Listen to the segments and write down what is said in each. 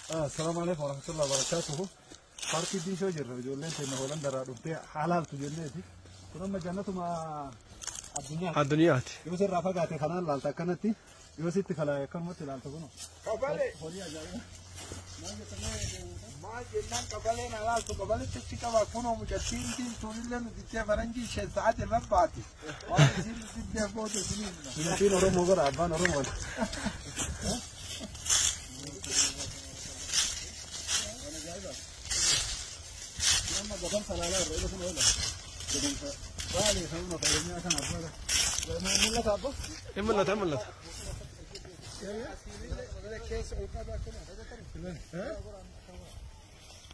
Assalaamu alaikum warahmatullahi wabarakatuhu. Paarkii Diishoo jirra, ijoolleen teenya Hoolandarraa dhuftee haalaaltu jenneeti. Kun amma jannatuma addunyaa. Addunyaati. Yoo sirraa fagaate kanaan laalta akkanatti, yoo sitti kalaa'e akkanumatti ilaalta kunoo. Qabalee. Horii ajaa'iba. Maal jennaan qabaleen alaaltu qabaletti achi qaba kunoo mucattiin diimtuunillee nu diddee faranjii isheen sa'aati irra baati. Waan isiin nu diddee booda isinii himna. Dubartiin Oromoo gara abbaan Oromoo. Amma gaban salaalaa irra ila kun oola. Gadamsa baalee sababa fayyadamee kan abbaa. Mul'ata abbaa? Hin mul'ata, hin mul'ata.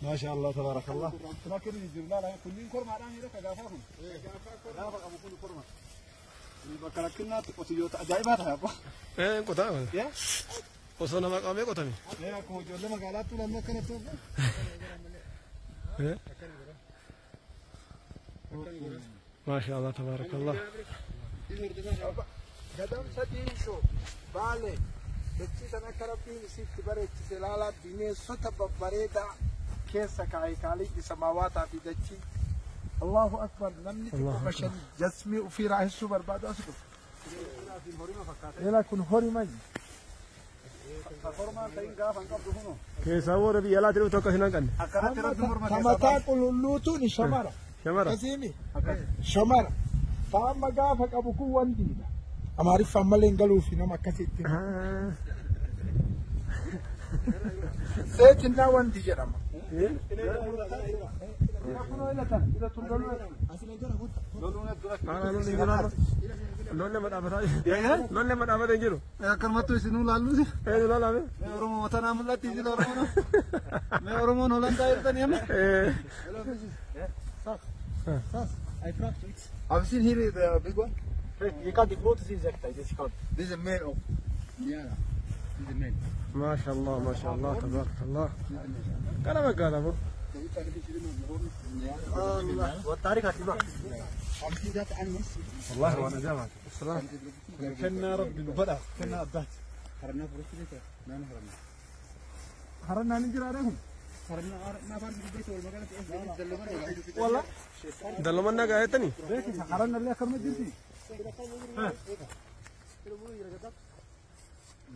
ما شاء الله تبارك الله. لكن الجبال كلين كرمة الآن لك قافاهم. قافا أبو كل كرمة. بكركنا قطيوت أجايبات يا أبو. Ee qotaa. يا Osoo nama qabamee qotame. يا كو جل ما قالت لما كانت. Ee. Maasha Allah tabaarakallah. Gadamsa Diishoo Baalee dachii sana akka rabbiin isitti bareechise ilaalaa bineensota babbareedaa keessa kaa'e kaalijji samaawaataa fi dachii. Allahu akbar, namni xiqqoo bashan jasmii ofii raahessuu barbaadu as dhufu. Ela kun horima. Keessaa warra biyya alaatti dhuftu akkas hin hanqanne. Akkanatti rabbi morma Ta keessaa mataa qulqulluutuun shamara. Shamara. Kasiimi shamara. Ta amma gaafa qabu kun wandiidha. Amaariffaan malee hin galuufi nama akkasitti. Seetinnaa wandi jedhama. Loon lama dhaabataa jiru. Loon lama dhaabatee hin jiru. Akkanumattuu isinuu laalluuti. Eenyu laalame? Mee Oromoo mataa mul'atti isin Oromoon. Mee Oromoon Holandaa jirtanii amma. Ee. Have you seen here the big one? Je kan die grote zien, zegt hij. Deze kant. This is a male. Yeah. This is a male. Maasha Allah, maasha Allah, tabaarakallah. Kana magaalaa boo. والتاريخ هتبقى. Have you seen that animal? والله وانا جامعة السلام. كنا ربي بدا كنا أبدات. هرنا فرشتي ما هرنا. هرنا نجري عليهم. هرنا ما بعرف البيت والمقالة ايه. والله Dalloomannaa gaa'ettanii? بيك هرنا اللي أكرم جدي.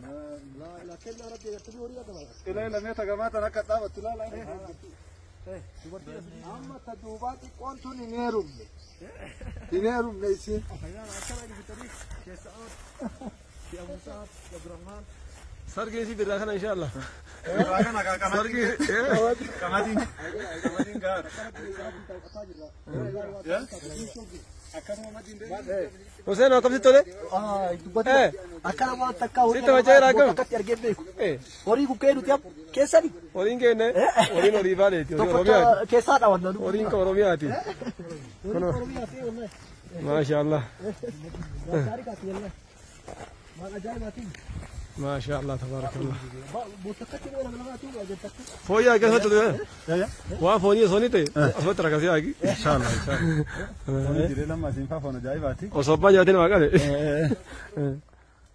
لا لا كنا ربي يرتبي وريا كمان. إلى لم يتجمعت أنا كتابة لا لا. Amma ta duubaa xiqqoon tun hin heerumne. Hin heerumne isiin. Sargiin si birraa kana insha Allah. Sargii. Qamadiin qamadiin gaara. Hussein akkamitti tole? Dubbatti akkana waan takkaa horii Sitti machaa'eera akkam? akkatti argee beeku. Ee. Horii kun kee nuti amma keessani Horiin keenya horiin horii baaleeti. Horii tokkocha Oromiyaati. keessaa dhawanna nu. Horiin kan Oromiyaati. Kunoo. Maasha Allah. Taarikaati wallahi. Waan ajaa'ibaatiin. Maasha Allah tabaarakallah. Boottakatti nama lama tuuba ajantakka. Fooyyee akkasumatti ture. Waan foonii osoo ni ta'e asumatti rakkasee haaqi. Inshallah inshallah. Foon jiree lama asiin faa foon ajaa'ibaati. Osoo abbaa nyaatiin waa qabe.